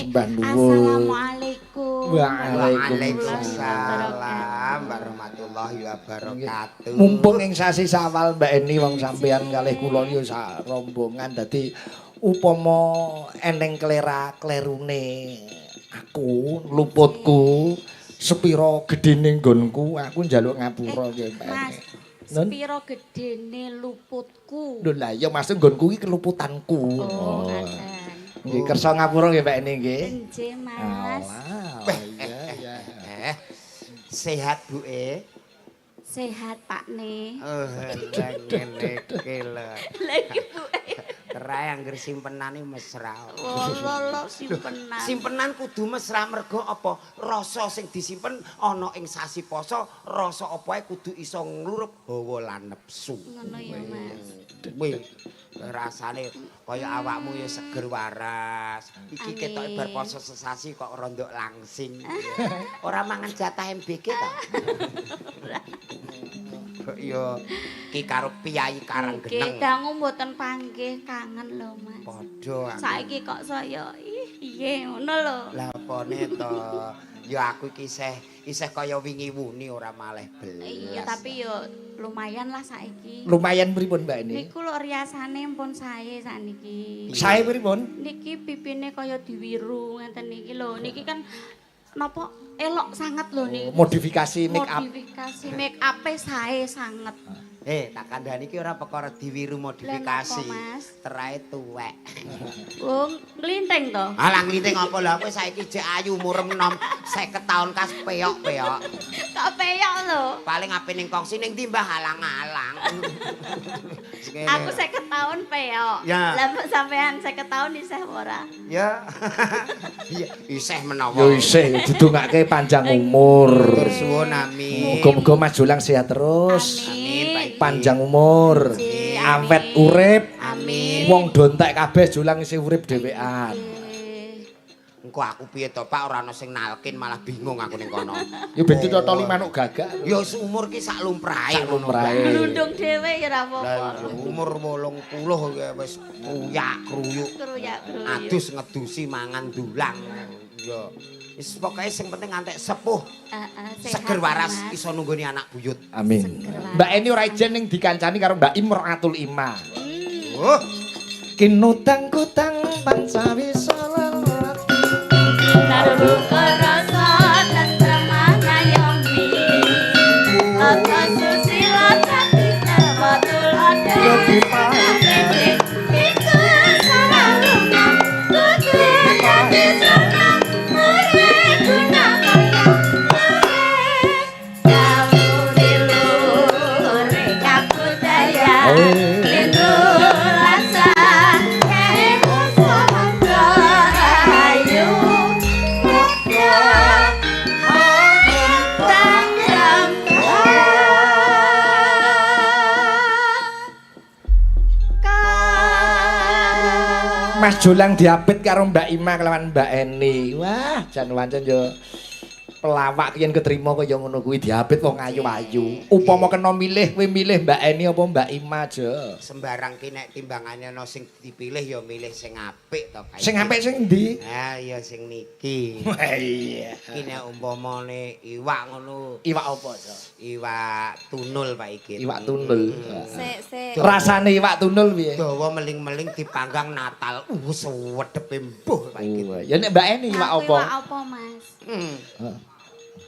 Sembah nuwun. Assalamualaikum. Waalaikumsalam warahmatullahi wabarakatuh. Mumpung ing sasi Sawal, Mbak Eni, wong sampeyan kalih kula ya sak rombongan, dadi upama eneng klera-klerune aku, luputku sepira gedene nggonku, aku njaluk ngapura nggih, Mbak Mas, Eni. Nun? Sepiro gedene luputku? Lho lah ya maksud nggonku iki keluputanku. Oh, ngaten. Nggih, kersa ngapura nggih, Mbak Eni, nggih. Nggih, Mas. Alah, iya iya. Sehat, Bu E? Sehat, Pak Ne. Oh, lah ngene iki lho. Lah iki Bu E. Terae angger simpenane mesra. Oh, lho simpenan. Simpenan kudu mesra mergo apa? Rasa sing disimpen ana ing sasi poso, rasa apa ae kudu iso nglurup hawa lan nepsu. Ngono ya, Mas. Kuwi rasane kaya awakmu ya seger waras. Iki ketoke bar poso sesasi kok rondok langsing. Ora mangan jatah MBG ta? Kok ya ki karo piyayi Nggih, Karanggeneng. Dangu mboten panggih, kangen lho, Mas. Padha aku. Saiki kok saya ih piye ngono lho. Lah apane to? Ya aku iki isih isih kaya wingi wuni, ora maleh belas. Iya, tapi yo lumayan lah saiki. Lumayan pripun, Mbak Eni? Niku lho riasane pun sae sakniki. Sae pripun? Niki pipine kaya diwiru ngenten niki lho. Niki kan napa elok sanget lho niki. Modifikasi make up. Modifikasi make up-e sae sanget. Eh, tak kandhani iki ora perkara diwiru modifikasi. Lah napa, Mas? Terae tuwek. Oh, nglinting to? Alah, nglinting apa lah, kowe saiki jek ayu, umur enom 50 tahun kas peyok-peyok. Kok peyok lho? Paling ape ning kongsi ning ndi, Mbah, alang-alang. Ngene. Aku 50 tahun peyok. Ya. Lah mbok sampean 50 tahun isih ora? Ya. Iya, isih menawa. Yo isih didongake panjang umur. Matur suwun, amin. Muga-muga Mas Jolang sehat terus. Amin, Pak Iki. Panjang umur. Amin. Awet urip. Amin. Wong do entek kabeh, Jolang isih urip dhewean. Nggih. Engko aku piye to, Pak, ora ana sing nalkin, malah bingung aku ning kono. Ya ben ditotoli manuk gagak. Ya umur ki sak lumrahe Sak ngono, lumrahe. Pak. Glundung dhewe ya ora Lah apa-apa. iya, umur 80 ya wis kruyak kruyuk. Kruyak kruyuk. Adus ngedusi, mangan dulang. Ya. Wis pokoke sing penting ngantek sepuh, Heeh, sehat, seger waras, Mas. Iso nunggoni anak buyut. Amin. Seger waras. Mbak Eni ora ijen ning dikancani karo Mbak Imroatul Ima. Oh, Kinutang kutang pancawisa lelati. Tarbuka rasa tentrem ngayomi. Tata susila jati darma tuladha. Iku saralunga kudu dadi sunah mure guna kaya mure. Dawuhe luhur kabudaya. Lindu rasa kemu samangga ayu muda bintang Mas Jolang diapit karo Mbak Ima kelawan Mbak Eni. Wah, jan wancen yo pelawak yen ketrima kaya ngono kuwi, diapit wong ayu-ayu. Upama kena milih, kowe milih Mbak Eni apa Mbak Ima, Jo? Sembarang ki nek timbangane ana sing dipilih ya milih sing apik to, Pak. Sing apik sing endi? Ah ya sing niki. Wah, iya. Ki nek umpamane iwak ngono, Iwak apa, Jo? Iwak tunul, Pak iki. Iwak tunul. Sik, sik. Rasane iwak tunul piye? Dawa meling-meling dipanggang Natal. Suwedepe mbuh, Pak iki. Ya nek Mbak Eni iwak Aku apa? Iwak apa, Mas? Hmm.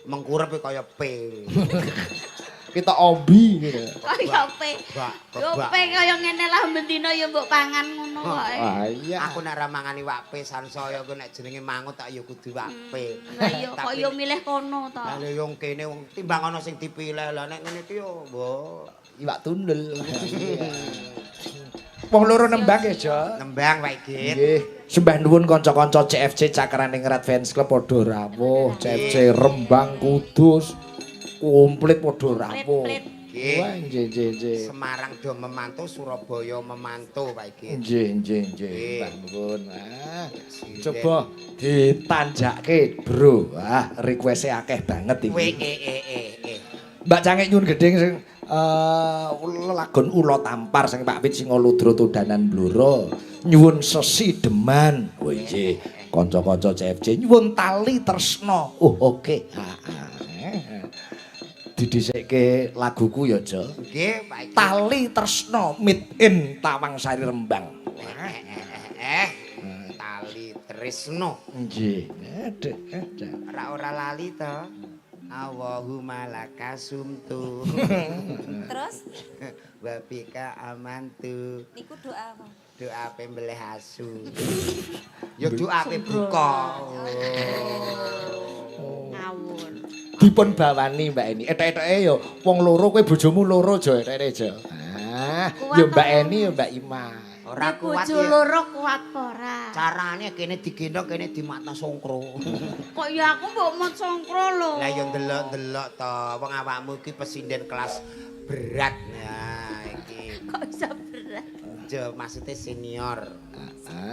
Mengkurep kaya P. Kita obi gitu. Kaya pe. Bak, Yo bak. pe kaya ngene lah bendina ya mbok pangan ngono kok. Wah, iya. Aku nek ora mangan iwak P sansaya ku nek jenenge mangut tak ya kudu iwak P. Lah iya kok Tapi yo milih kono to. Lah yo kene wong timbang ana sing dipilih, lah nek ngene iki yo mbok Iwak tunul. Wong loro nembang ya, Jo. Nembang, Pak Igit. Nggih, sembah nuwun kanca-kanca CFC Cakraningrat Fans Club padha rawuh, CFC Rembang, Kudus komplit padha rawuh. Plit-plit. Nggih. Wah, nggih nggih nggih. Semarang do memantau, Surabaya memantau, Pak Igit. Nggih nggih nggih, Nggih. Mbah nuwun. Ah, coba ditanjake, Bro. Ah, request-e akeh banget W iki. E E E E. Mbak Cangik nyuwun gedhe sing lelagon Ula Tampar sing Pak Wit Singaludra Todanan Blora. Nyuwun Sesi Deman. Oh nggih. Kanca-kanca CFC nyuwun tali tresna. Oh, oke. Heeh. Didhisikke laguku ya, Jo. Nggih, Pak Iki. Tali tresna made in Tawangsari Rembang. Tali tresno. Nggih. Aduh, aduh. Ora ora lali to. Allahumma laka sumtu. Terus Wa bika amantu. niku doa apa? Doa pembelih asu. Ya doa pe buka. Ngawur. Dipun bawani Mbak Eni. Etek-eteke ya wong loro kowe bojomu loro Jo etek-eteke Jo. Ah, ya Mbak Eni ya Mbak Ima. Ora kuat Bojo ya. loro kuat apa ora? Carane kene digendong kene dimakna songkro. Kok ya aku mbok mot songkro lho. Lah ya ndelok-ndelok to, wong awakmu iki pesinden kelas berat. Nah, iki. Kok iso berat? Jo maksudnya senior.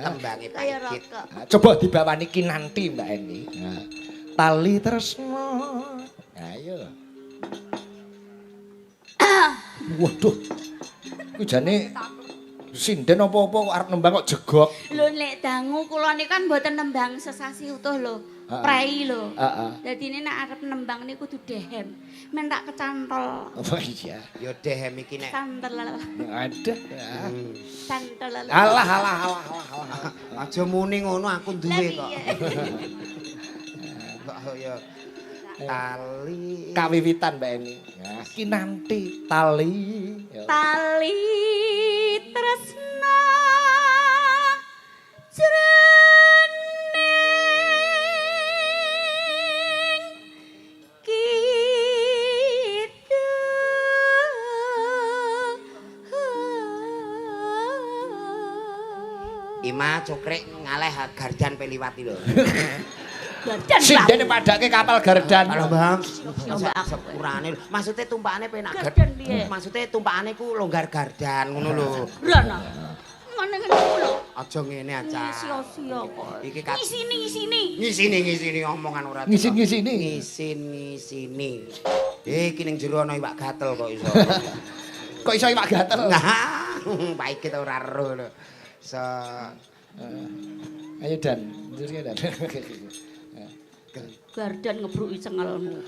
Tembange Pak Kaya Igit. rokok. Ah, coba dibawani kinanti Mbak Eni. Nah, tali tresno. Ayo. Waduh. Kuwi jane sinden apa-apa kok arep nembang kok jegok. Lho nek dangu kula niku kan mboten nembang sesasi utuh lho. Heeh. Prei lho. Heeh. Dadine nek arep nembang niku kudu dehem. Men tak kecantol. Oh iya. Ya dehem iki nek Cantol. Aduh. Cantol. Alah alah alah alah alah. aja muni ngono aku Lah duwe kok. piye? Kok ya tali Kawiwitan Mbak Eni. Nah, kinanti tali. Ya. Tali tresna jroning kita. Ima cokrek ngaleh gardan pe liwat iki lho. Gardan Sindene padake kapal gardan. Halo Bang. Mbak aku. Sepurane lho. Maksude tumpakane penak Gardan piye? Maksude tumpakane ku longgar gardan ngono lho. Rono. Ngene ngene ku lho. Aja ngene aja. Sia-sia kok. Iki Ngisini ngisini. Ngisini ngisini omongan ora. Ngisin-ngisini. Ngisin ngisini. Eh iki ning jero ana iwak gatel kok iso. Kok iso iwak gatel? Nah, Pak Ikit ora ero lho. So Ayo Dan, terus Dan. Gardan ngebruki cengelmu.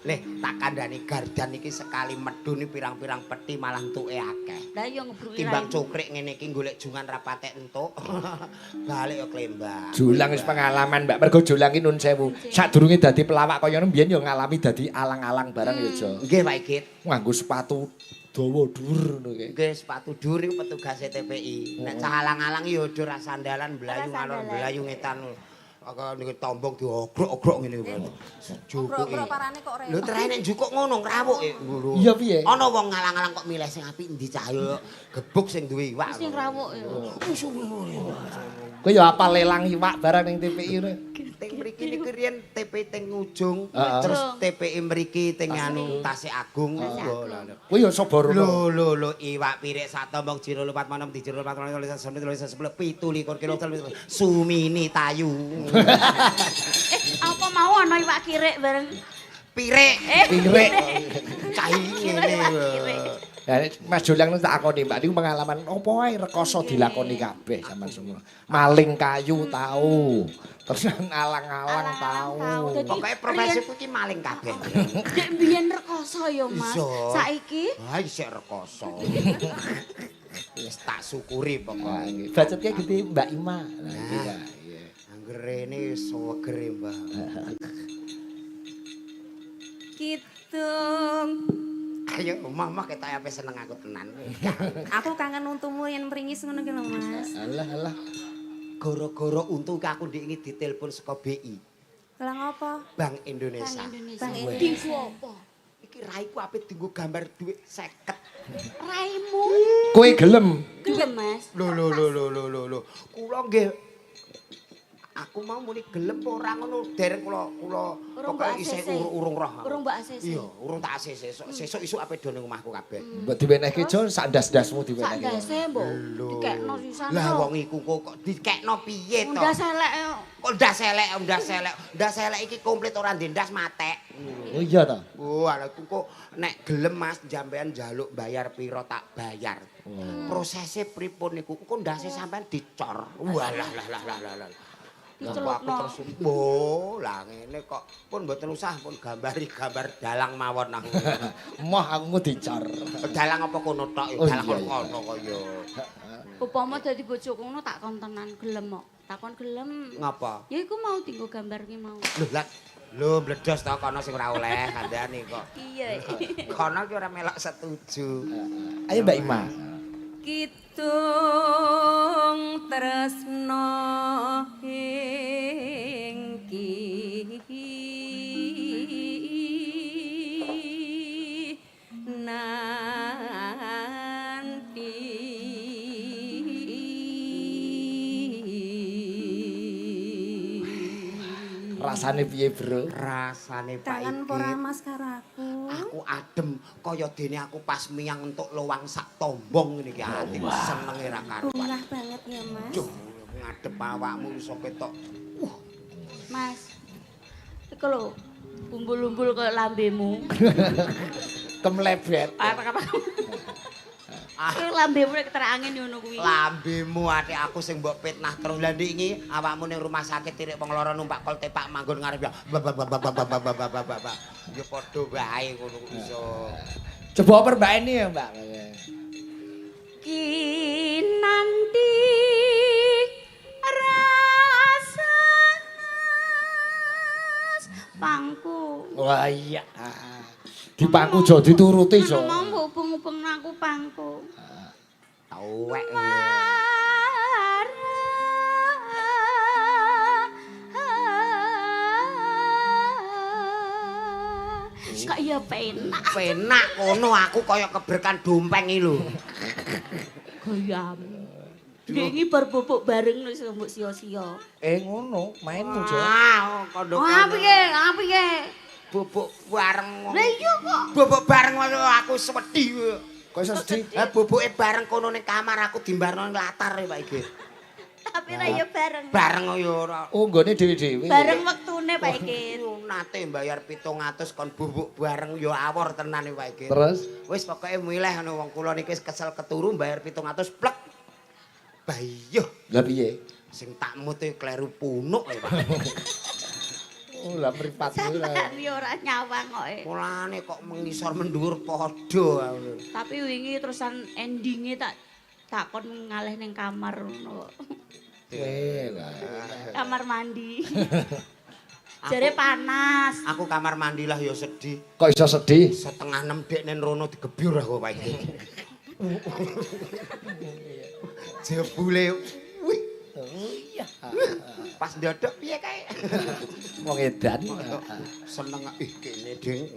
Leh, tak kandhani gardan iki sekali medun iki pirang-pirang peti malah entuke akeh. Lah iya ngebruki Timbang raimu. cukrik ngene iki golek jungan ra patek entuk. Balik yo klembak. Julang wis pengalaman, Mbak. Mergo Julang ki nun sewu. Sadurunge dadi pelawak kaya ngono mbiyen yo ngalami dadi alang-alang barang ya, Jo. Nggih, Pak Ikit. Nganggo sepatu dawa dhuwur ngono kae. Nggih, sepatu dhuwur iku petugase TPI. Nek cah alang-alang yo aja ra sandalan mlayu ngalor mlayu ngetan. Aka niku tombong diogrok-ogrok ngene iki. Jupuki. Ogrok-ogrok parane kok Lho trae nek njukuk ngono ngrawuk e. Lho. Iya piye? Ana wong ngalang-alang kok milih sing apik endi cah yo gebuk sing duwe iwak. Sing rawuk ya. Kowe yo apal lelang iwak barang ning TPI ngono. Teng mriki niku riyen TP teng ujung, Heeh. terus TPI mriki teng anu Tasik Agung. Lho lho. Kowe yo sapa rono. Lho lho lho iwak pirik sak tombong jero lupat manem di jero lupat manem 9 13 10 17 kilo sumini tayu. Apa mau ana iwak kirik bareng? Pirik Pirik. cah ngene. Ya, Mas Jolang tak akoni, Mbak niku pengalaman opo ae rekoso dilakoni kabeh sampean semua. Maling kayu tau, terus alang-alang tau. Dadi Pokoke profesiku iki maling kabeh. Dek mbiyen rekoso ya, Mas. Iso. Saiki Wah isih rekoso. Wis tak syukuri pokoke. Nggih. Bacotke gitu Mbak Ima. Nah, iki ya. Iya. Anggerene sewegere, Mbah. Kidung. Ayo omah-omah ketok ape seneng aku tenan. Aku kangen untumu yen mringis ngono ki lho, Mas. Alah alah. Gara-gara untu ki aku ndek iki ditelepon saka BI, Lah ngopo? Bank Indonesia. Bank Indonesia. Bank Indonesia. Dinggo apa? Iki raiku ape dienggo gambar dhuwit 50. Raimu Kowe gelem. gelem, Mas. Lho lho lho lho lho lho lho. Kula nggih aku mau muni gelem apa ora ngono dereng kula kula Urung pokoke mbok isih ACC. urung roh. aku. Urung mbok ACC. Iya, urung tak ACC. Sesuk sesuk isuk ape do ning omahku kabeh. Mbok diwenehke Jo sak ndas-ndasmu Sak diwenehke. ndase mbok Lho. dikekno sisan. Lah lho. wong iku kok dikekno piye to? Ndas elek yo. Kok ndas elek, ndas elek. Ndas elek iki komplit ora ndek ndas matek. Oh iya ta. Wah, lha iku kok nek gelem Mas jampean njaluk bayar pira tak bayar. Prosese pripun niku? Engko ndase sampean dicor. Walah lah lah lah lah lah. Dicelukno. Aku terus oh, lah ngene kok pun mboten usah pun gambari gambar dalang mawon aku. Moh aku dicor. Dalang apa kono tok ya, dalang kono kok ya. Upama dadi bojoku ngono tak kon tenan gelem kok. Takon gelem. Ngapa? Ya iku mau dienggo gambar ki mau. Lho lah, lho bledos to kono sing ora oleh kandhane kok. Iya. Kono ki ora melok setuju. Ayo Mbak Ima. Kidung tresno ing ki nanti. Rasane piye, Bro? Rasane Pak Kangen Igit. pora Mas karo aku. Aku adem kaya dene aku pas miyang entuk lowang sak tombong ngene iki atiku senenge ra karuan. Bungah banget ya, Mas. Duh, ngadep awakmu iso ketok. Mas. Iku lho, umbul-umbul kaya lambemu. Kemlebet. Apa-apa. Kuwi lambemu nek keterak angin ngono kuwi. Lambemu atik aku sing mbok fitnah terus. Lah ndik iki awakmu ning rumah sakit tirik wong lara numpak kol tepak manggon ngarep ya. Ya padha wae ngono kuwi iso. Coba oper Mbak Eni ya, Mbak. Kinanti rasa pangku. Wah iya. Dipangku aja dituruti, Jo. Mau mbok ubeng-ubeng aku pangku. Tauwek. Kok ya penak. Penak kono aku kaya keberkan dompeng iki lho. Goyam. Wingi bar bobok bareng wis mbok sia-sia. Ngono, mainmu, Jo. Ah, kondo. Ah piye? Ah piye? Bobok bareng. Lah iya kok. Bobok bareng aku sedih. Kok iso sedih? Lah boboke bareng kono ning kamar aku dimbarno ning latar ya Pak Igit. Tapi ra ya bareng. Bareng ya ora. Oh, nggone dhewe-dhewe. Bareng wektune Pak Igit. Nate mbayar 700 kon bubuk bareng ya awor tenan ya Pak Igit. Terus wis pokoke milih ngono wong kula niki wis kesel keturu mbayar 700 plek. Bayuh. Lah piye? Sing tak mute kleru punuk ya Pak. Oh, lah mripatmu lah. Sampeyan ya ora nyawang kok. Mulane kok mengisor mendhuwur padha. Tapi wingi terusan endinge tak takon ngalih ning kamar ngono. Lah. Kamar mandi. Jare panas. Aku kamar mandi lah ya sedih. Kok iso sedih? 5:30 dek nen rono digebyur aku Pak iki. Jebule wih. Iya. Pas ndodok piye kae? Wong edan. Seneng ih kene ding.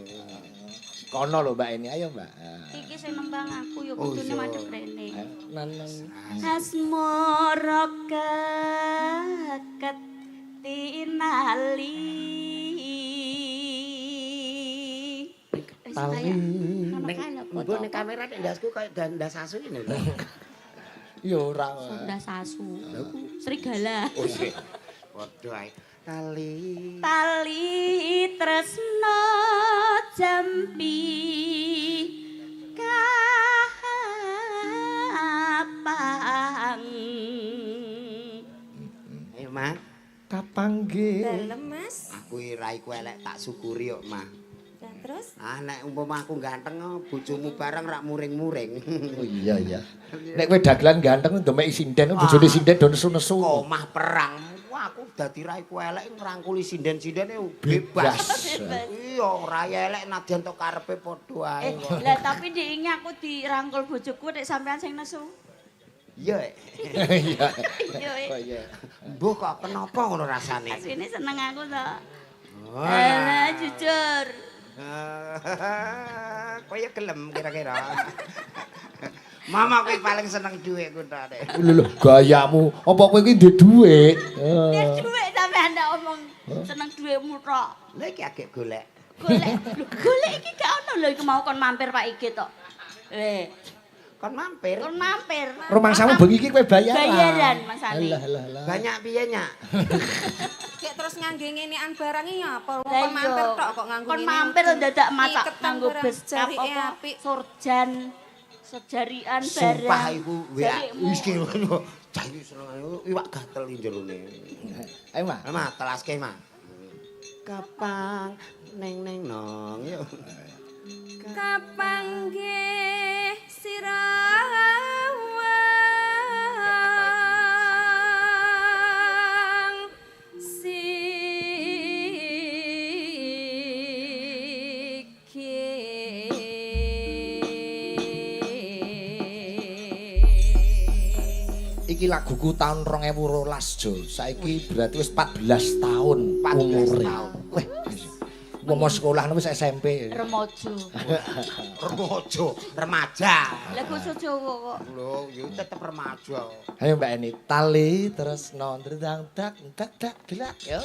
Kono lho Mbak Eni, ayo Mbak. Iki sing nembang aku ya kudune madhep rene. Naneng. Asmara keket tinali. Tali. Mbok ning kamera nek ndasku kaya ndas asu ini lho. Ya ora. Ndas asu. Serigala. Oh iya. Padha ae. Tali. Tali tresno jampi kapang. Ayo, Ma. Kapanggih. Dalem, Mas. Aku raiku elek tak syukuri kok, Ma. Lah terus? Ah nek umpama aku ganteng bojomu bareng rak muring-muring. Oh iya iya. Nek kowe dagelan ganteng ndemek sinden bojone sinden do nesu-nesu. Omah perang. Wah aku dadi raiku elek ngrangkuli sinden-sindene bebas. Iya rai elek nadyan to karepe padha ae. Lah tapi ndek ingi aku dirangkul bojoku nek sampean sing nesu. Iya. Iya. Iya. Iya. Mbuh kok kenapa ngono rasane? Asline seneng aku to. Alah jujur. Kowe ya gelem kira-kira. Mama kowe paling seneng dhuwitku ta, Dek. Lho lho, gayamu. Apa kowe iki ndek dhuwit? Ndek dhuwit sampean ndak omong seneng dhuwitmu tok. Lha iki agek golek. Golek. Golek iki gak ono lho iku mau kon mampir Pak Igit tok. Kon mampir. Kon mampir. Rumangsamu bengi iki kowe bayaran. Bayaran masane. Alah alah alah. Banyak piye nyak? Gek terus ngangge ngenean barang iki apa? Wong kon mampir tok kok nganggo ngene. Kon mampir dadak masak nganggo bes apa sorjan. Sejarian barang. Sumpah iku WA iki ngono. Cah iki senengane iwak gatel iki jerone. Ayo, Mas. Ayo, Mas, telaske, Mas. Kapang neng neng nong yo. Kapanggih sirawang siki. Iki laguku tahun 2012, Jo. Saiki berarti wis 14 tahun 14 umure. tahun. Weh, umpama sekolah wis SMP. Remaja. Remaja, remaja. Lah basa Jawa kok. Lho, yo tetep remaja. Ayo Mbak Eni, tali tresno ndredang dak dak dak dilak. Yo.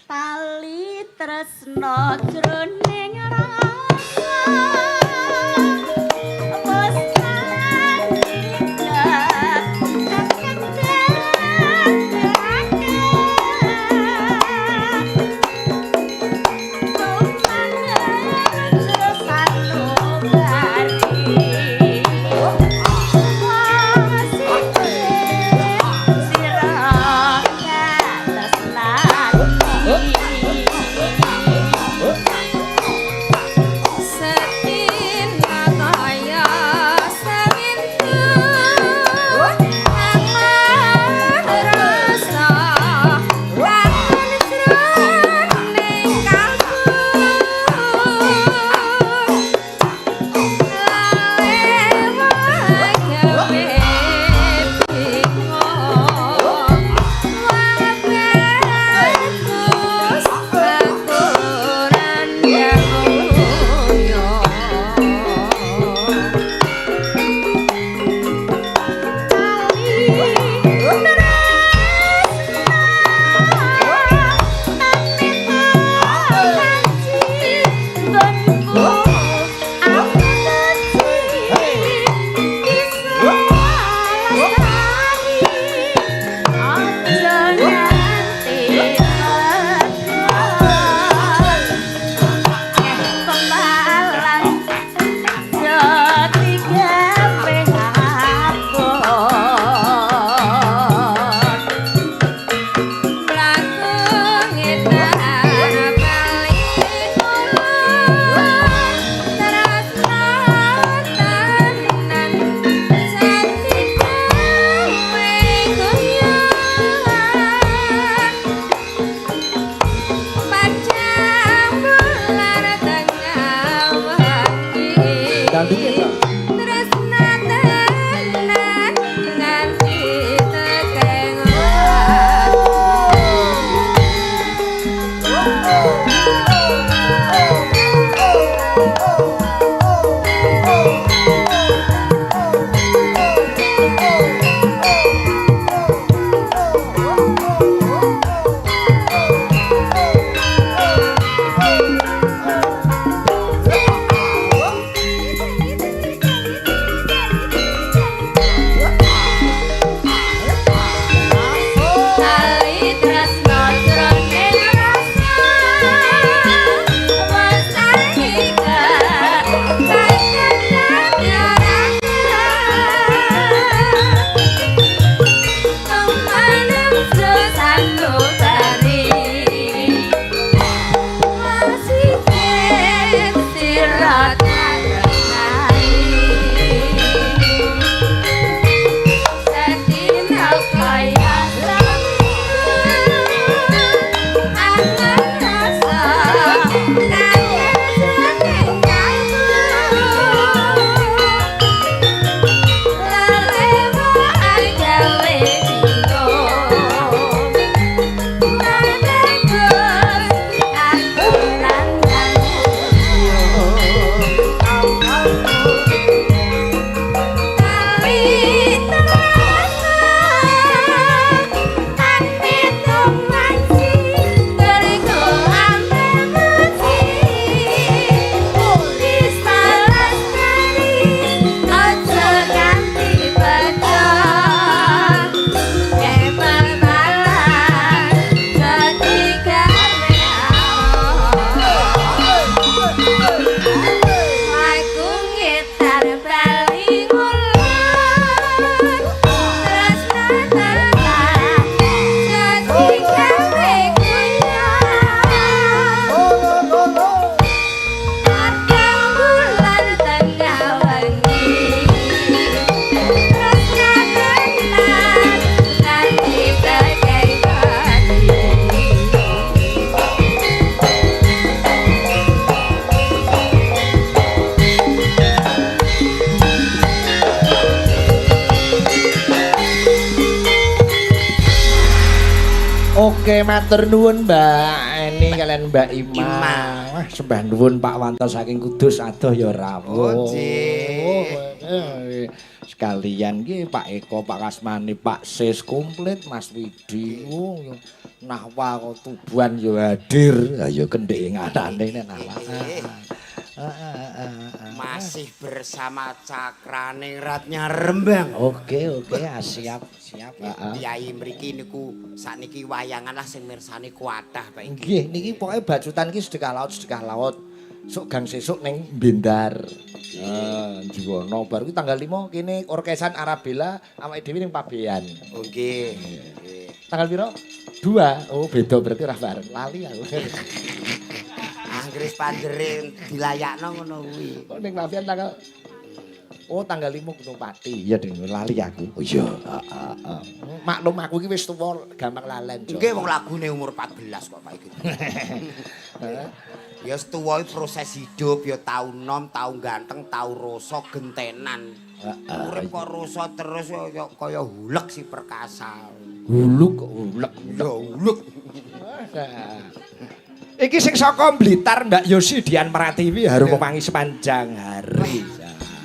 Tali tresno jroning rasa. Wes Oke, matur nuwun Mbak Eni kalian Mbak Ima. Ima. Wah, sembah nuwun Pak Wanto saking Kudus adoh ya rawuh. Oh, nggih. Sekalian nggih Pak Eko, Pak Kasmani, Pak Sis komplit, Mas Widi. Oh, yo Nahwa kok Tuban yo hadir. Ayo kendheke ngatane nek Nahwa. Masih bersama Cakraningratnya Rembang. Oke, oke, siap, siap. Heeh. Kyai mriki niku sakniki wayangan lah sing mirsani kuatah, Pak iki. Nggih, niki pokoke bacutan iki sedekah laut, sedekah laut. Sok gang sesuk ning Bendar. Juwono baru ki tanggal 5 kene orkesan Arabella awake dhewe ning Pabean. Oh nggih. Nggih. Tanggal piro? 2. Oh, beda berarti ora bareng. Lali aku. Anggris pandere dilayakno ngono kuwi. Kok ning Pabean tanggal Oh, tanggal 5 Gunung Pati. Iya, ding lali aku. Oh iya, heeh, heeh. Maklum aku iki wis tuwa gampang lalen. Jo. Nggih wong lagune umur 14 kok Pak iki. Ya wis tuwa iki proses hidup ya tau nom, tau ganteng, tau rasa gentenan. Urip kok rasa terus ya kaya hulek si perkasa. Huluk kok hulek. Ya hulek. Iki sing saka Blitar Mbak Yosi Dian Pratiwi harum mewangi sepanjang hari.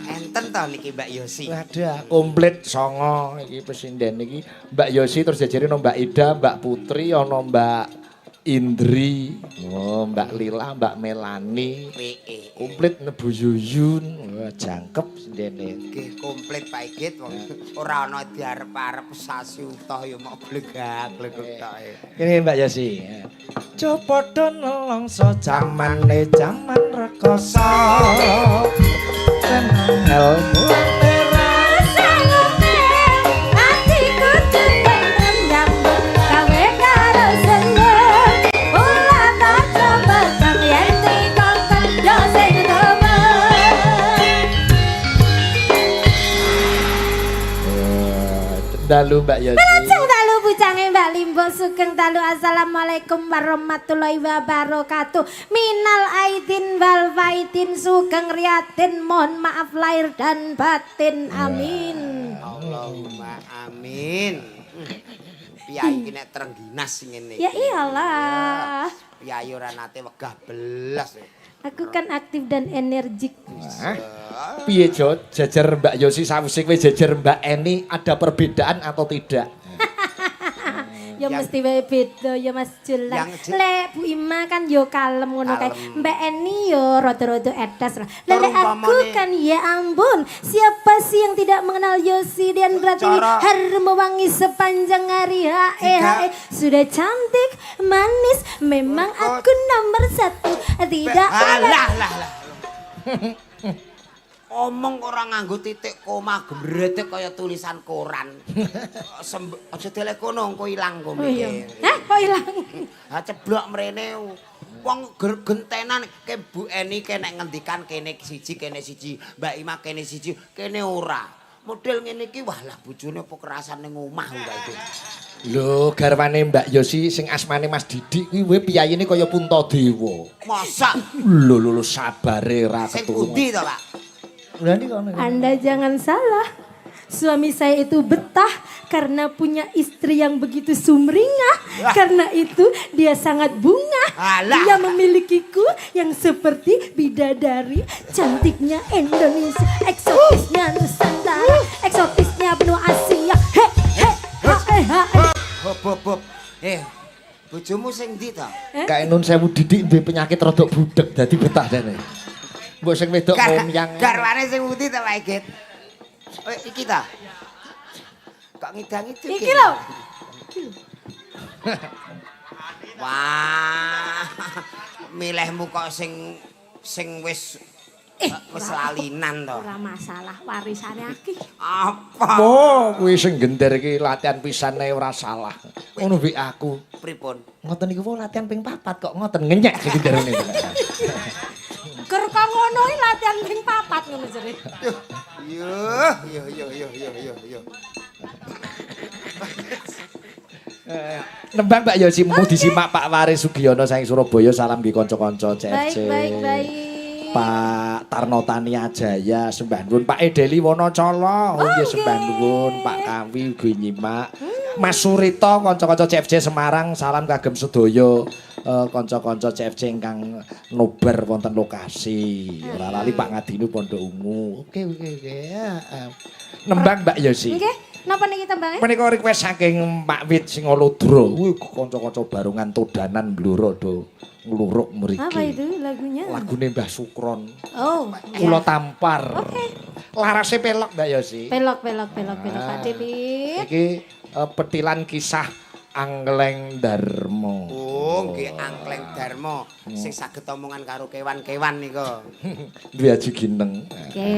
Enten to niki Mbak Yosi. Wadah, komplit songo iki pesinden iki Mbak Yosi terus jajare ono Mbak Ida, Mbak Putri, ono Mbak Indri, oh, Mbak Lila, Mbak Melani. PE. Komplit Nebu Yuyun, wah jangkep sindene. Nggih komplit Pak Igit wong ora ana diarep-arep sasi utuh ya mok blegak-bleguk tok. Ini Mbak Yosi. Jo padha nelongso jamane jaman rekoso. Tenang ilmu Atiku tentrem nyambut gawe karo seneng. Ora tak coba yen dikongkon yo sing temen. Dalu Mbak Yosi. Wilujeng dalu bujange Mbak Limbo sugeng dalu, assalamualaikum warahmatullahi wabarakatuh. Minal aidin wal faidin, sugeng riatin, mohon maaf lahir dan batin. Amin. Allahumma amin. Piyayi iki nek trengginas sing ngene Ya iki. iyalah. Piyayi ora nate wegah belas. Aku kan aktif dan energik. Hah? Piye Jo, jejer Mbak Yosi sawise kowe jejer Mbak Eni ada perbedaan atau tidak? Ya mesti wae beda ya Mas Julan. Yang Lek Bu Ima kan yo kalem ngono kae. Kalem. Mbak Eni yo rada-rada edas lah. Lek Terus aku kan ya ampun, siapa sih yang tidak mengenal Yosi dan Pratiwi harum mewangi sepanjang hari. Ha eh ha eh sudah cantik, manis, memang aku nomor satu. Tidak ada Alah lah lah. Omong ora nganggo titik koma gemretek kaya tulisan koran. Aja delek kono engko ilang Oh iya. komike. Hah, kok ilang? Ha ceblok mrene wong gentenan ke Bu Eni ke nek ngendikan kene siji kene siji, Mbak Ima kene siji, kene ora. Model ngene iki wah lah bojone apa kerasan ning omah kok iki. Lho, garwane Mbak Yosi sing asmane Mas Didik kuwi we piyayine kaya Puntadewa. Masa Lho lho lho sabare ra sing ketulungan. pundi to, Pak? Lha iki kono. Anda jangan salah. Suami saya itu betah karena punya istri yang begitu sumringah. Karena itu dia sangat bunga. Alah. Dia memilikiku yang seperti bidadari. Cantiknya Indonesia, eksotisnya Nusantara, eksotisnya benua Asia. He he ha eh ha eh. Hop hop hop. Eh, bojomu sing ndi to? Kae nun sewu Didik duwe penyakit rodok budek dadi betah dene. Mbok sing wedok ngomyang. Garwane sing pundi to, Pak Igit? Oh, iki ta? Kok ngidang-ngidung? Iki lho. Wah. Milihmu kok sing sing wis wis lalinan to. Ora masalah warisane akeh. Apa? Oh, kuwi sing gender iki latihan pisan ae ora salah. Ngono mbek aku. Pripun? Ngoten niku wae latihan ping papat kok ngoten ngenyek sing genderane. Ger kok ngono iki latihan ping papat ngono jere. Yo, yo yo yo yo yo yo. Nembang Mbak Yosi mu disimak Pak Waris Sugiono saking Surabaya, salam nggih kanca-kanca Baik CFC. baik baik. Pak Tarno Tania Jaya sembah nuwun, Pak Edeli Wonocolo, oh, nggih sembah nuwun, Pak Kawi ugi nyimak. Mas Surito kanca-kanca CFC Semarang, salam kagem sedaya kanca-kanca CFC ingkang nobar wonten lokasi. Ora lali Pak Ngadinu Pondok Ungu. Oke. Ya. Nembang Mbak Yosi. Nggih, napa niki tembange? Menika request saking Pak Wit Singolodro. Kuwi kanca-kanca barongan Todanan Blora do ngluruk mriki. Apa itu lagunya? Lagune Mbah Sukron. Oh, Kula iya. tampar. Oke. Larase pelok Mbak Yosi. Pelok, pelok, pelok, pelok Pak Ah. Debit. Iki petilan kisah Angkleng Darmo. Oh, nggih Angkleng Darmo sing saged omongan karo kewan-kewan nika. Duwe aji gineng. Oke.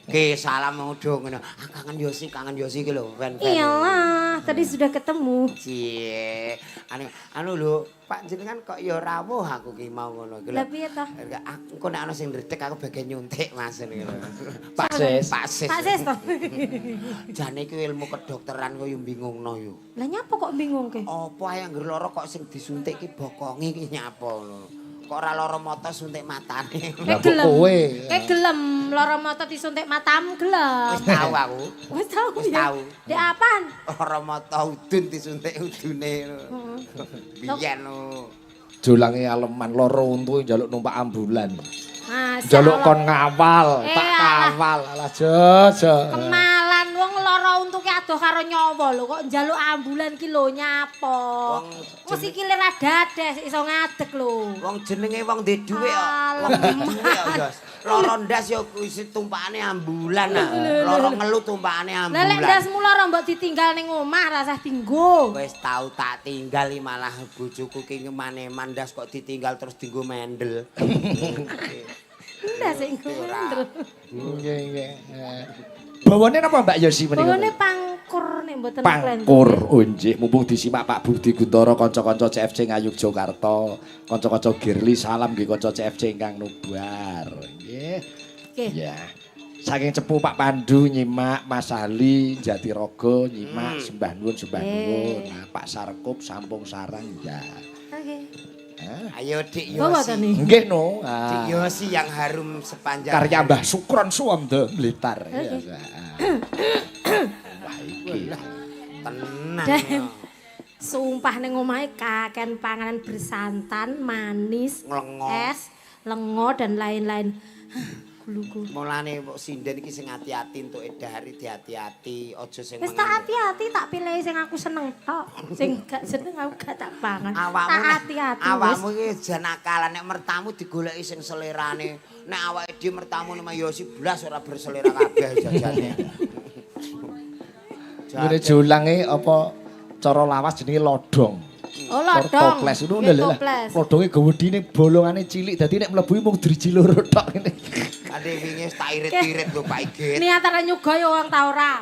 Nggih, salam udo ngono. Ah, kangen Yosi, kangen Yosi iki lho, fan-fan. Iyalah, tadi sudah ketemu. Cie. Anu anu lho, Pak jenengan kok ya rawuh aku ki mau ngono iki lho. Lah piye toh? Aku engko nek ana sing ndredeg aku bagian nyuntik Mas ngene lho. Pak Sis. Pak Sis. Pak Sis toh. Jane iki ilmu kedokteran kok yo bingungno yo. Lah nyapa kok bingung ke? Apa ae anggere lara kok sing disuntik ki bokonge ki nyapa ngono. Kok ora lara mata suntik matane. Lah kok kowe. Kayak gelem lara mata disuntik matamu gelem. Wis tau aku. Wis tau Wis ya. tau. Dek apaan? Lara mata udun disuntik udune. Biyen lho. Jolange aleman lara untu njaluk numpak ambulan. Masya Njaluk Allah. kon ngawal, Eh, tak alah. kawal. Alah jo. Kemalan wong lara untuke adoh karo nyawa lho kok njaluk ambulan ki lho nyapa. Wong Wong sikile ra dades iso ngadeg lho. Wong jenenge wong ndek dhuwit kok. Wong ndek dhuwit kok, Yos. Lara ndas ya isi tumpakane ambulan ah. Lara ngelu tumpakane Lah lek ambulan. ndasmu lara mbok ditinggal ning omah rasah dinggo. Wis tau tak tinggal iki malah bojoku ki maneman ndas kok ditinggal terus dinggo mendel. Ndas sing ngomendel. Nggih, nggih. Bawane napa Mbak Yosi menika? Bawane pangkur nek mboten Pangkur oh nggih mumpung disimak Pak Budi Guntoro kanca-kanca CFC Ngayogyakarta, kanca-kanca Girli salam nggih kanca CFC ingkang nubar. Nggih. Nggih. Ya. Saking Cepu Pak Pandu nyimak Mas Ali Jatirogo nyimak sembah nuwun sembah nuwun. Nah, Pak Sarkup Sampung Sarang ya. Oke. Ayo Dik Bawa to Yosi. nih. Nggih no. Dik Ah. Yosi yang harum sepanjang Karya hari. Mbah Sukron Suwondo Blitar. Ya. Wah iki. Tenang. Dan- yo. Sumpah ning omahe kaken panganan bersantan, manis, Nglengo. es, lengo dan lain-lain. Guluku. Mulane mbok sinden iki sing ati-ati entuk dahari diati-ati, aja sing Wis tak ati-ati tak pilih sing aku seneng tok. Sing gak seneng aku gak tak pangan. Awakmu Tak nek- ati-ati wis. Awakmu iki jan nakalan nek mertamu digoleki sing selerane. Nek awake dhewe mertamu nek Yosi blas ora berselera kabeh jajane. Ngene jolange apa cara lawas jenenge lodong. Oh lodong. Toples ngono Nggih, lho. Toples. Lodonge gedhe bolongane cilik dadi nek mlebu mung driji loro tok ngene. Ade wingi wis tak irit-irit lho Pak Igit. Niatane nyuga ya wong ta ora.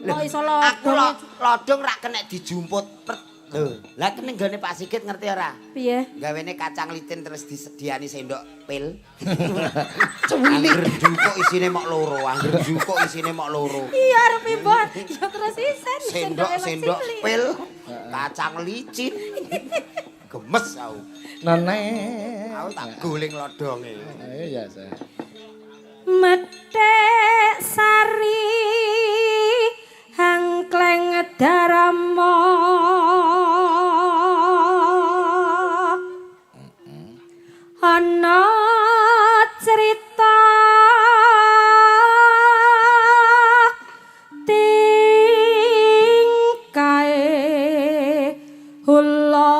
Kok iso Aku lodong. lodong rak kena dijumput pret. Lho, lah kene nggone Pak Sigit ngerti ora? Piye? Gawene kacang licin terus disediani sendok pil. Angger jukuk isine mok loro, angger jukuk isine mok loro. Iya arep ibu. Ya terus isen Sendok sendoke mok sendok cilik. pil, kacang licin. Gemes aku. Nenek. Aku tak guling lodonge. Iya, saya. Methek sari hangkleng darama ana cerita tingkae hula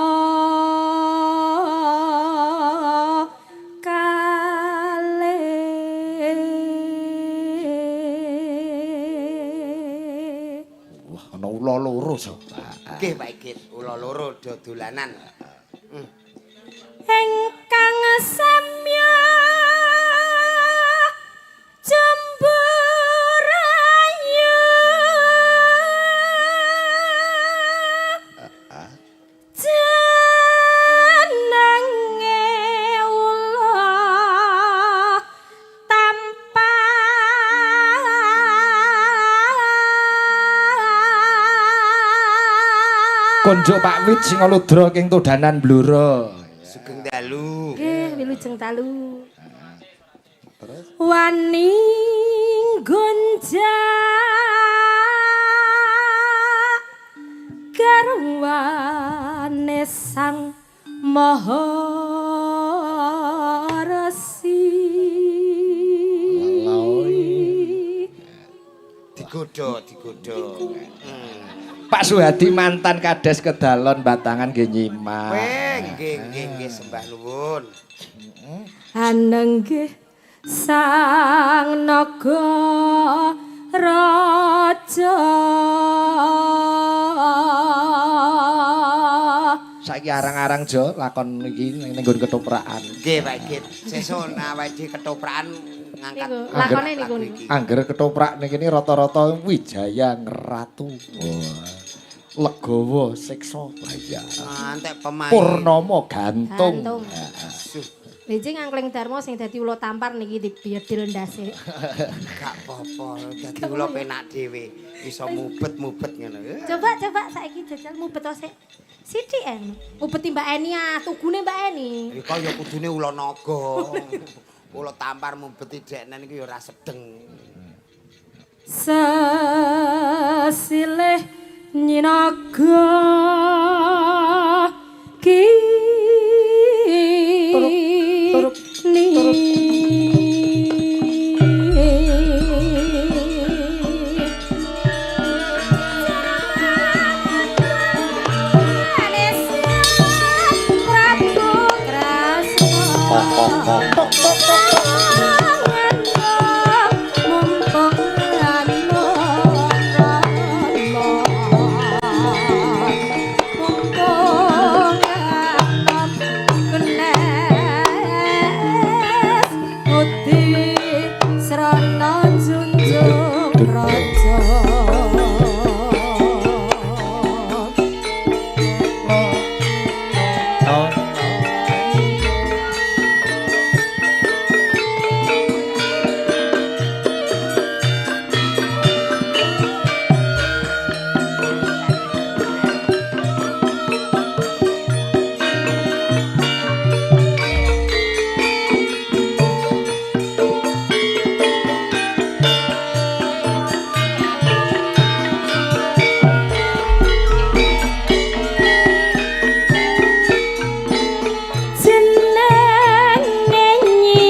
kale. Wah, ana ula loro so. Nggih Pak Igit, ula loro do dolanan. Ingkang samya jemburayu jenenge ula tampar. Konjuk Pak Wit sing ngaludra ing Todanan Blora. Sugeng dalu. Nggih, wilujeng dalu. Terus wani gonjak Garwane Sang Maha Resi. Digodho, digodho. Pak Suhadi mantan Kades Kedalon Batangan nggih nyimak. Weh, nggih nggih nggih sembah nuwun. Anenggih Sang Naga Raja. Saiki arang-arang jo lakon iki ning nggon ketoprakan. Nggih, Pak Git. Sesuk awake dhewe ketoprakan ngangkat Niku, lakone niku niku. Angger ketoprak ning kene rata-rata Wijaya Ngeratu. Wah. Legowo siksa bahaya. Antek pemain. Purnomo gantung. Gantung. Suh, Benjing Angkling Darmo sing dadi ula tampar niki dibiadil ndase. gak apa-apa, dadi kula penak dhewe. Iso mubet-mubet ngono. Coba coba saiki jajal mubet sik. Sithik en. Mubeti Mbak Eni ah, tugune Mbak Eni. Iku ya kudune ula naga. Ula tampar mubeti deknen iku ya ora sedeng. Sesilih nyinaga ki Turuk, ni. Prabu Kresna. Jenenge Nyi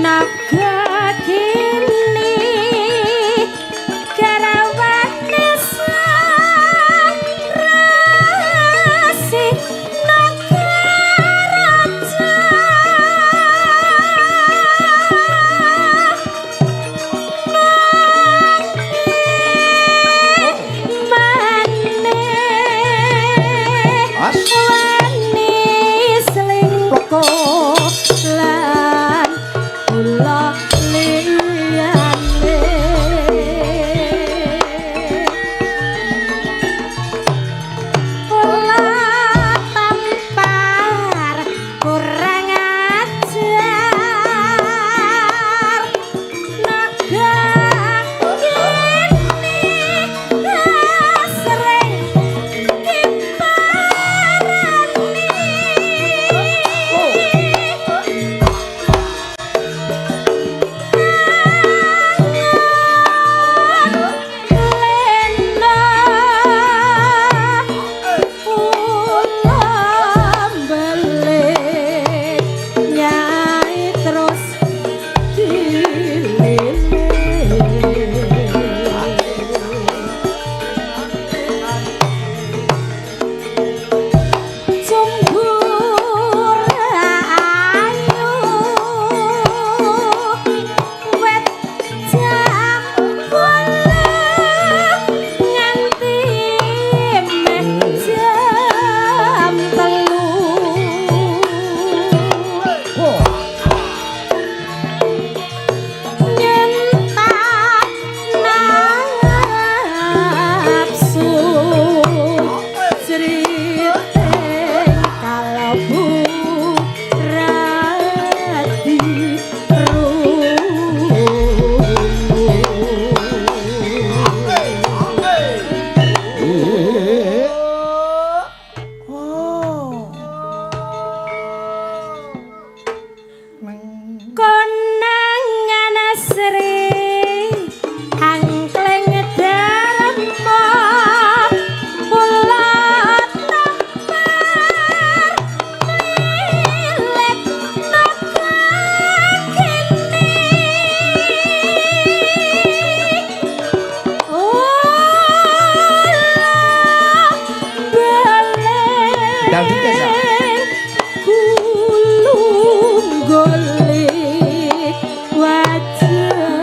Naga kini garawane sang rasi naga raja. Mane As. wani selingkuh lan kula liyane. Kula tampar kurang ajar naga kini sering diparani. Lena pulang balik nyai terus dililit. Cumbur ayu wet jambul nganti meh jam 3. Nyentak nafsu cerite kalebu radi Konangan Sri Angkleng Darma Gulung golek wajempane.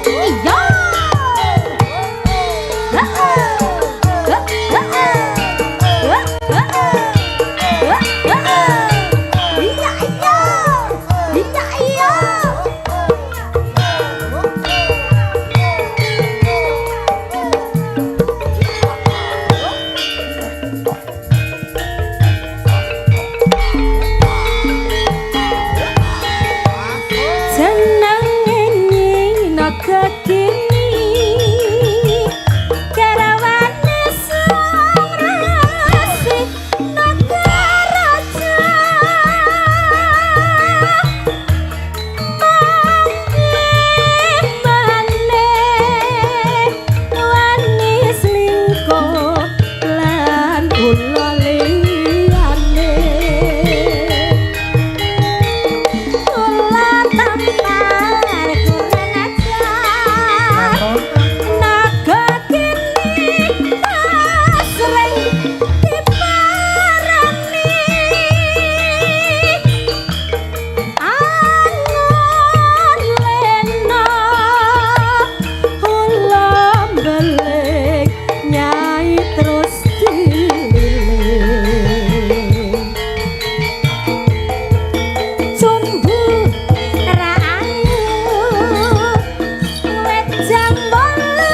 Iya. Heeh. Heeh. Heeh. Heeh. Iya iya. Iya iya. Jenenge Nyi Naga Gini, Karawane Sang Resi Nagaraja. Manggih maneh wani selingkuh lan ula liyane. Kula tampar kurang ajar. Naga kini asring diparani. Angon lena ula mbeling nyai terus dililing. Cumbu ra ayu wit jambolo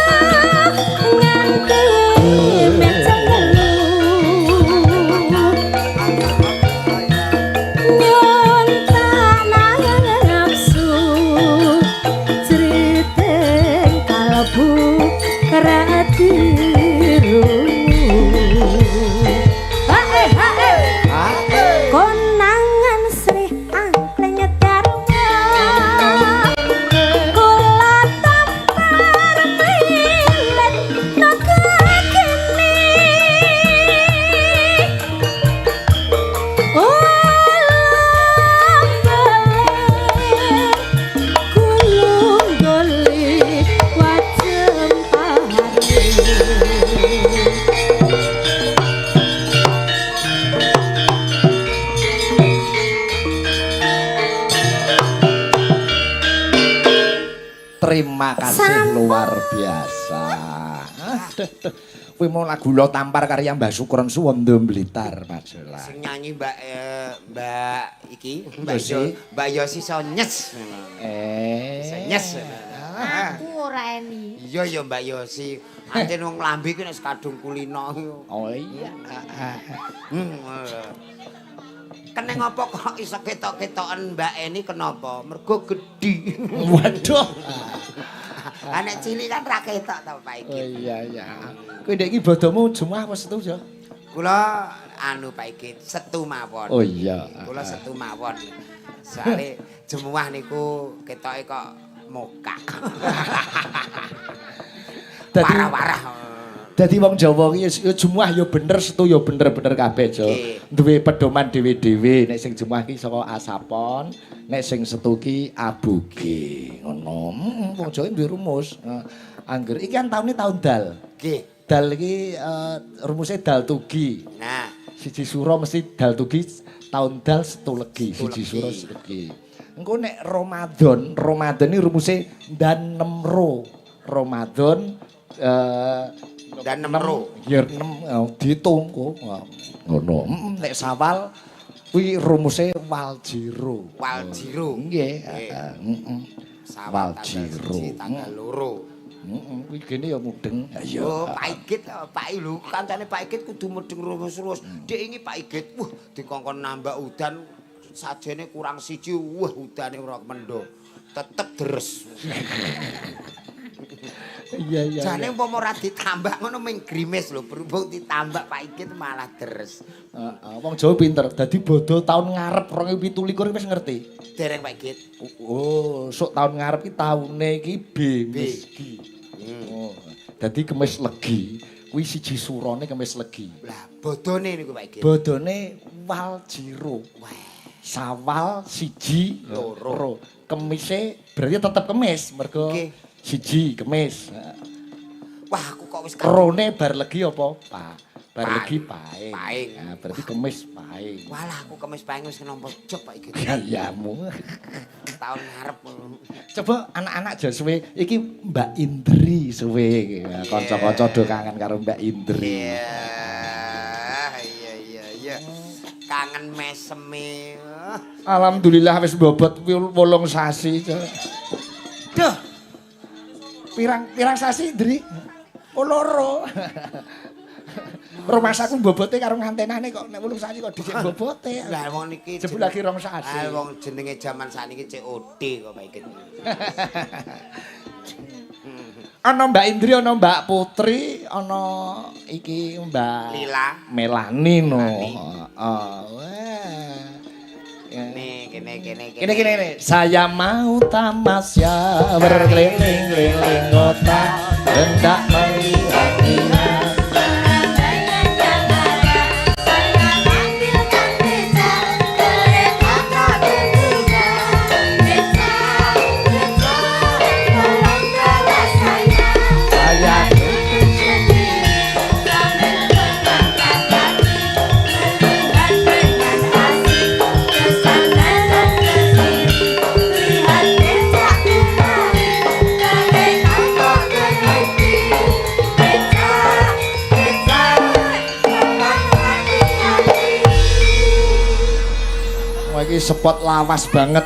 nganti meh telu. Nyun tak nafsu jeriting kalbu ra dirungu. Hae hae. Konangan Sri Angkleng Dharma, kula tampar milet naga kini. Ulang balik gulung golek wajempare. Terima kasih luar biasa. Aduh, duh. Kuwi mau lagu Lo Tampar karya Mbah Sukron Suwondo Blitar, Mas Jola. Sing nyanyi Mbak Mbak iki, Mbak Yosi. Yo, Mbak Yosi iso nyes. Eh. Iso nyes. Aku ora Eni. Iya ya Mbak Yosi. Ancen wong lambe ki nek kadung kulino. Oh iya. Hmm. Kene ngopo kok iso ketok-ketoken Mbak Eni kenapa? Mergo gedhi. Waduh. Lah nek cilik kan ra ketok to Pak Oh iki. iya iya. Kowe ndek iki bodomu Jumat apa Setu ya? Kula anu Pak iki Setu mawon. Oh iya. Kula Setu mawon. Soale jemuah niku ketoke kok mokak. Dadi Warah-warah. Dadi wong Jawa ki ya Jumat ya bener, Setu ya bener-bener kabeh, Jo. Nggih. Duwe pedoman dhewe-dhewe. Nek sing Jumat ki saka Asapon, nek sing Setu ki Aboge. Ngono. Wong Jawa duwe rumus. Angger iki kan taune taun dal. Nggih. Dal iki rumusnya dal tugi. Nah, Siji suro mesti dal tugi, taun dal Setu legi, Setu siji legi. suro Setu legi. Engko nek Ramadan, Ramadan ini rumusnya dan nem ro. Ramadan Dan nem ro. Ya nem diitung kok. Ngono. Nek Sawal kuwi rumuse waljiro. Waljiro. Nggih, Nggih. heeh, heeh. Sawal tanggal Waljiro. 1, tanggal 2. Heeh, kuwi gene ya mudeng. Iya. Oh, Pak Igit, Pak Ilu, kancane Pak Igit kudu mudeng rumus-rumus. Dek ingi Pak Igit, wah dikongkon nambah udan sajene kurang siji, wah udane ora mendo. Tetep deres. Iya iya. Jane umpama ora ditambah ngono ming grimis lho, berhubung ditambah Pak Igit malah deres. Heeh, wong Jawa pinter. Dadi bodho taun ngarep 2027 wis ngerti. Dereng Pak Igit. Oh, sok taun ngarep iki taune iki B, B. Misgi. Oh. Dadi Kemis Legi, kuwi siji surane Kemis Legi. Lah, bodone niku Pak Igit. Bodone Waljiro. Wah, Sawal siji Loro. Kemise berarti tetep kemis mergo Nggih. siji kemis. Wah, aku kok wis Rone bar legi apa? Pa. Bar legi paing. Paing. Nah, berarti kemis paing. Walah, aku kemis paing wis nampa job, Pak iki. Gayamu. Tahun ngarep. Coba anak-anak aja suwe iki Mbak Indri suwe iki. Kanca-kanca do kangen karo Mbak Indri. Iya. Kangen meseme. Alhamdulillah wis bobot 8 sasi. Duh, Pirang pirang sasi, Indri? Oh, loro. Rumangsaku bobote karo ngantenane kok nek 8 sasi kok dhisik bobote. Lah wong niki Jebul lagi 2 sasi. Ah, wong jenenge jaman sakniki COD kok, Pak Ikit. Ana Mbak Indri, ana Mbak Putri, ana iki Mbak Lila. Melani no. Melani. Heeh. Wah. Ya. Nih, kene kene. Kene kene kene. Saya mau tamasya berkeliling-keliling kota hendak melihat-lihat. Saya ambilkan becak, kereta tak berkuda. Becak, becak, tolong bawa saya. Saya Sendiri sambil mengangkat kaki, melihat dengan asik ke sana dan ke sini. Lihat becak menari, kereta tak berhenti. Becak, becak, tolong hati-hati. Wah, iki spot lawas banget.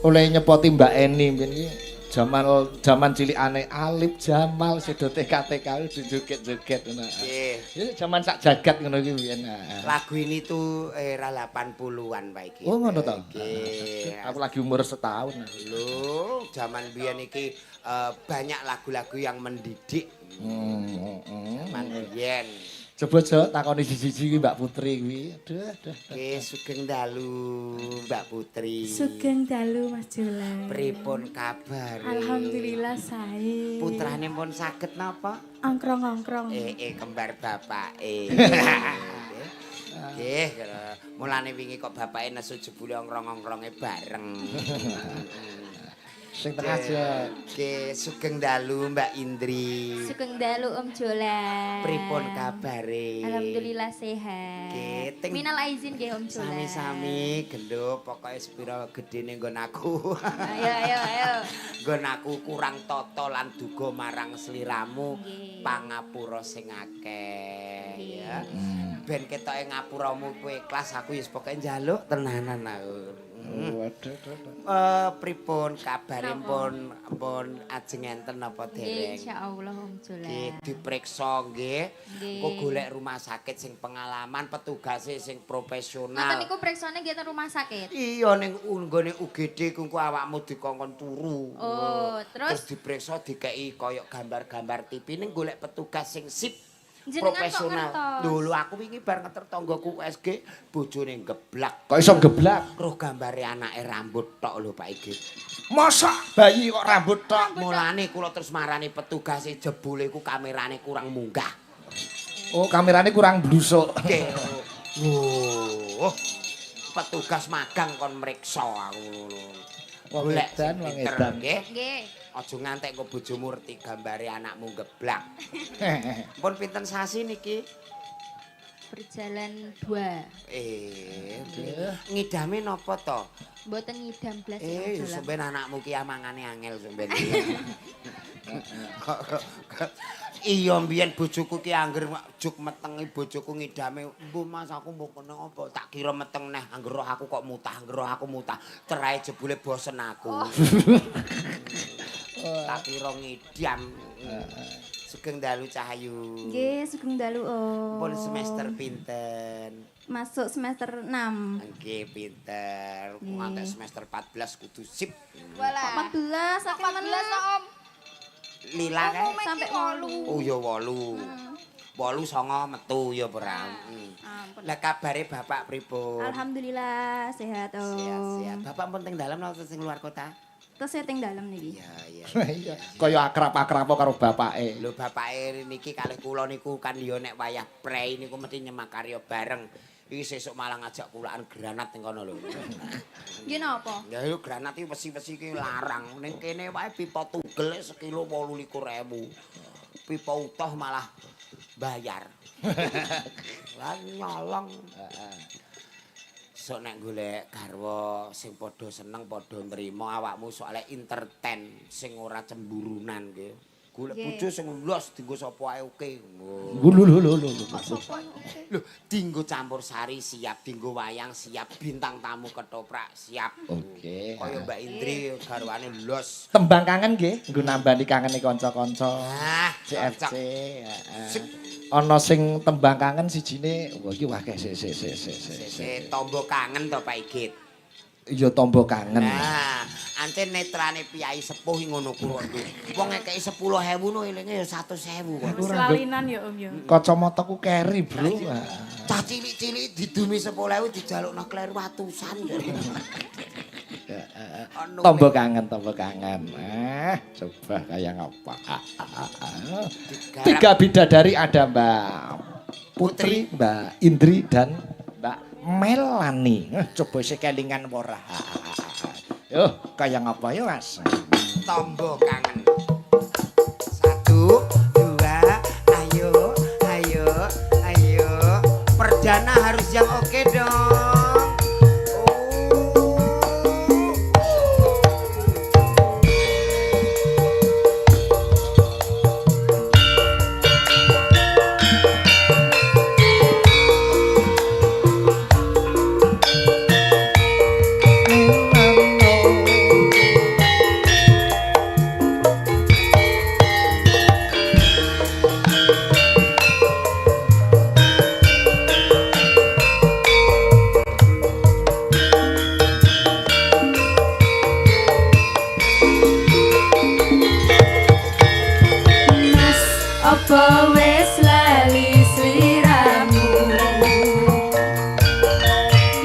Oleh nyepoti Mbak Eni mbiyen iki jaman jaman cilikane Alip Jamal sedo TK TK joget-joget ngono. Nggih. Ya jaman sak jagat ngono iki biyen. Lagu ini tuh era 80-an, Pak iki. Oh, ngono to. Nggih. Aku lagi umur setahun. Lho, jaman biyen iki banyak lagu-lagu yang mendidik. Jaman biyen. Coba Jo takoni siji-siji kuwi Mbak Putri kuwi. Aduh, aduh. Nggih, sugeng dalu Mbak Putri. Sugeng dalu, Mas Jolang. Pripun kabare? Alhamdulillah sae. Putrane pun saged napa? Ongkrong-ongkrong. Eh, kembar bapake. Nggih, mulane wingi kok bapake nesu jebule ongkrong-ongkronge bareng. Sing tengah aja. Nggih, sugeng dalu Mbak Indri. Sugeng dalu, Om Jolang. Pripun kabare? Alhamdulillah sehat. Nggih, Minal aizin nggih, Om Jolang. Sami-sami, genduk, pokoke sepira gedene nggon aku. Ayo ayo ayo. Nggon aku kurang tata lan duga marang sliramu, pangapura sing akeh ya. Ben ketoke ngapuramu kuwi ikhlas, aku wis pokoke njaluk tenanan aku. Waduh, aduh, aduh. Pripun kabare, pun pun ajeng enten napa Nggih, dereng? insyaallah, Om Jolang. Nggih, dipriksa nggih. Nggih. Engko golek rumah sakit sing pengalaman, petugase sing Ngoten profesional. niku priksane nggih teng rumah sakit. Iya, ning nggone UGD ku engko awakmu dikongkon turu. Oh, terus? Terus diperiksa, dikeki koyok gambar-gambar TV, ning golek petugas sing sip, Jenengan kok profesional. ngertos? Lho, aku wingi bar ngeter tanggaku USG, bojone geblak. Kok iso geblak? Roh gambare anake rambut tok lho, Pak Igit. Masa bayi kok rambut tok? Mulane kula terus marani petugase, jebule ku kamerane kurang munggah. Oh, kamerane kurang blusuk. Nggih. Loh, petugas magang kon mriksa aku ngono. Wong Golek edan, sing wong pinter, edan. nggih. Nggih. Aja ngantek kok bojomu ngerti gambare anakmu geblak. Pun pinten sasi niki? Berjalan 2. Eh, ngidame napa to? Mboten ngidam blas, Eh, Om Jolang. sampean anakmu ki mangane angel sampean. Iya, mbiyen bojoku ki angger juk metengi bojoku ngidame, "Mbuh Mas, aku mbok kena apa?" Tak kira meteng neh, angger roh aku kok mutah, angger roh aku mutah. Cerahe jebule bosen aku. Tak kira ngidam. Sugeng dalu, Cahayu. Nggih, sugeng dalu, Om. Pun semester pinten? Masuk semester 6. Nggih, pinter. Ngantek semester 14 kudu sip. Walah. 14 aku. 14 to, Om. Lila kae. Sampai 8. Oh ya 8. 8 9 metu ya ora. Ampun. Lah kabare bapak pripun? Alhamdulillah sehat, Om. Sehat-sehat. Bapak pun teng dalem napa sing luar kota? Terus saya teng dalem niki. Iya, iya. Iya, kaya akrab-akrab karo bapake. Lho, bapake niki kalih kula niku kan ya nek wayah prei niku mesti nyemak karya bareng. Iki sesuk malah ngajak kulaan granat ning kono lho. Nggih napa? Ya yo granat iki wesi-wesi iki larang. Ning kene wae pipa tugel sekilo 28.000. Pipa utuh malah bayar. Lah nyolong. Sok nek golek garwa sing padha seneng padha nrimo awakmu soalnya entertain sing ora cemburunan ki. Golek bojo sing los dienggo sapa ae oke. Lho lho lho lho. Lho, dienggo campur sari siap, dienggo wayang siap, bintang tamu ketoprak siap. Oke. Kaya Mbak Indri garwane los. Tembang kangen nggih, nggo nambani kangene kanca-kanca. Ah, CFC. Heeh. Ana sing tembang kangen sijine, wah iki akeh sik sik sik sik sik. Sik tombo kangen to Pak Igit. Iya tombo kangen. Nah, ancen netrane piyai sepuh ngono kuwi. Wong ngekeki 10.000 no elinge ya 100.000 kok. Wis lalinan ya Om ya. Kacamataku keri, Bro. Cah cilik-cilik didumi 10.000 dijalukno kleru atusan. Ono Tombo kangen, tombo kangen. Ah, coba kayak ngapa. Digarap. Tiga bidadari ada Mbak Putri, Mbak Indri dan Mbak Melani. Coba sik kelingan ora. Yo, kayak ngapa ya, Mas? Tombo kangen. 1, 2, ayo, ayo, ayo. Perdana harus yang oke dong. Oh. Mas, apa wis lali sliramu?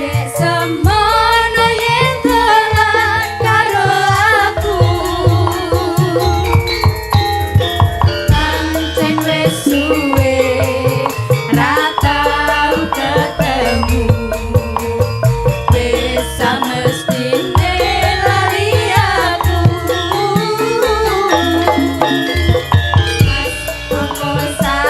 Dek semono yen telat karo aku. Pancen wis suwe ra tau ketemu. Wis samestine lali aku. Mas, apa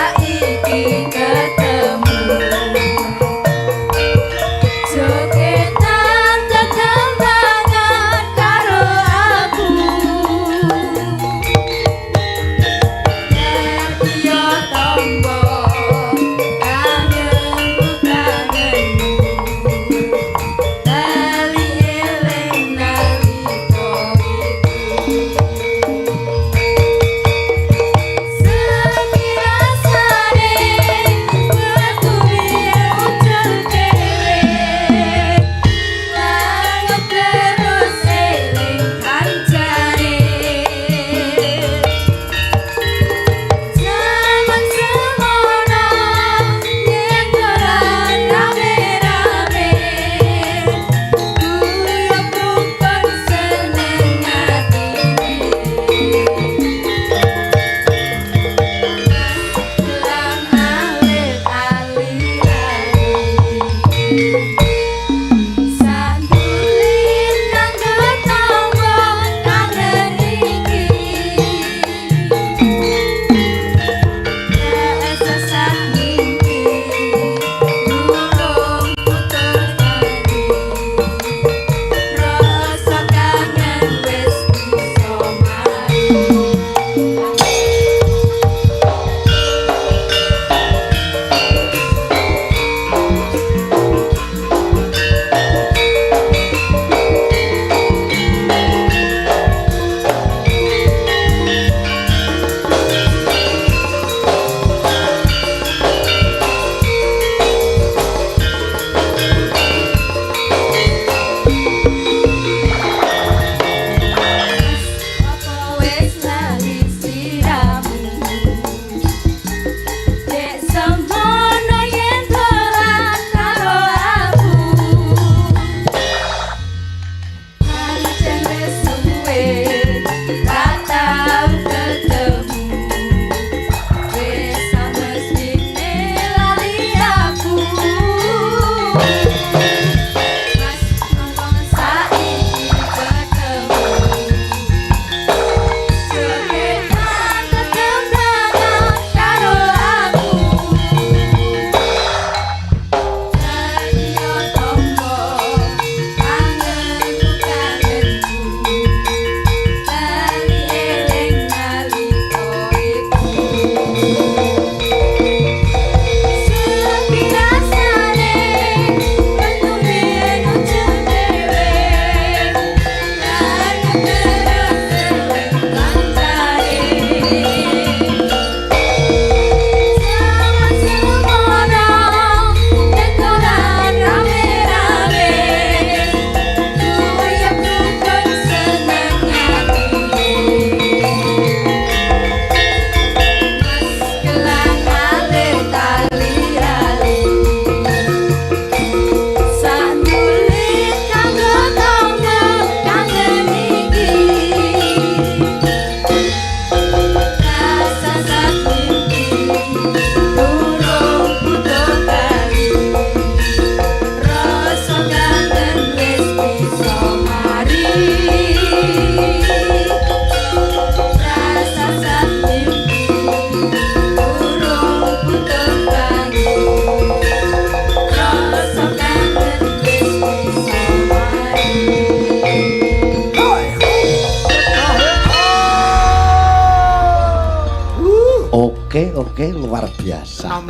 Oke, oke, luar biasa.